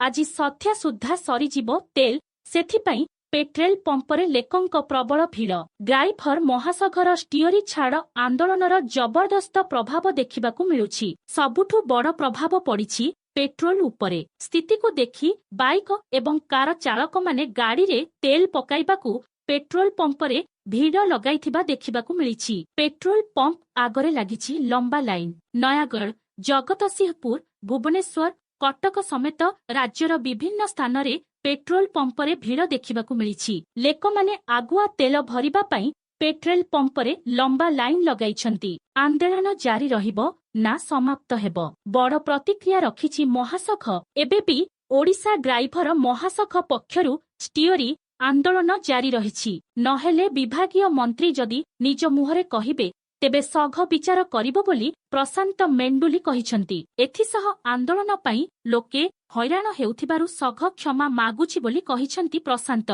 ଆଜି ସନ୍ଧ୍ୟା ସୁଦ୍ଧା ସରିଯିବ ତେଲ। ସେଥିପାଇଁ ପେଟ୍ରୋଲ ପମ୍ପରେ ଲୋକଙ୍କ ପ୍ରବଳ ଭିଡ଼। ଡ୍ରାଇଭର ମହାସଂଘର ଷ୍ଟିଅରି ଛାଡ଼ ଆନ୍ଦୋଳନର ଜବରଦସ୍ତ ପ୍ରଭାବ ଦେଖିବାକୁ ମିଳୁଛି। ସବୁଠୁ ବଡ଼ ପ୍ରଭାବ ପଡ଼ିଛି ପେଟ୍ରୋଲ ଉପରେ। ସ୍ଥିତିକୁ ଦେଖି ବାଇକ ଏବଂ କାର ଚାଳକମାନେ ଗାଡ଼ିରେ ତେଲ ପକାଇବାକୁ ପେଟ୍ରୋଲ ପମ୍ପରେ ଭିଡ଼ ଲଗାଇଥିବା ଦେଖିବାକୁ ମିଳିଛି। ପେଟ୍ରୋଲ ପମ୍ପ ଆଗରେ ଲାଗିଛି ଲମ୍ବା ଲାଇନ। ନୟାଗଡ଼, ଜଗତସିଂହପୁର, ଭୁବନେଶ୍ୱର, କଟକ ସମେତ ରାଜ୍ୟର ବିଭିନ୍ନ ସ୍ଥାନରେ ପେଟ୍ରୋଲ ପମ୍ପରେ ଭିଡ଼ ଦେଖିବାକୁ ମିଳିଛି। ଲୋକମାନେ ଆଗୁଆ ତେଲ ଭରିବା ପାଇଁ ପେଟ୍ରୋଲ ପମ୍ପରେ ଲମ୍ବା ଲାଇନ ଲଗାଇଛନ୍ତି। ଆନ୍ଦୋଳନ ଜାରି ରହିବ ନା ସମାପ୍ତ ହେବ, ବଡ଼ ପ୍ରତିକ୍ରିୟା ରଖିଛି ମହାସଂଘ। ଏବେ ବି ଓଡ଼ିଶା ଡ୍ରାଇଭର ମହାସଂଘ ପକ୍ଷରୁ ଷ୍ଟିଅରି ଆନ୍ଦୋଳନ ଜାରି ରହିଛି। ନହେଲେ ବିଭାଗୀୟ ମନ୍ତ୍ରୀ ଯଦି ନିଜ ମୁହଁରେ କହିବେ, ତେବେ ସଂଘ ବିଚାର କରିବ ବୋଲି ପ୍ରଶାନ୍ତ ମେଣ୍ଡୁଲି କହିଛନ୍ତି। ଏଥିସହ ଆନ୍ଦୋଳନ ପାଇଁ ଲୋକେ ହଇରାଣ ହେଉଥିବାରୁ ସଂଘ କ୍ଷମା ମାଗୁଛି ବୋଲି କହିଛନ୍ତି ପ୍ରଶାନ୍ତ।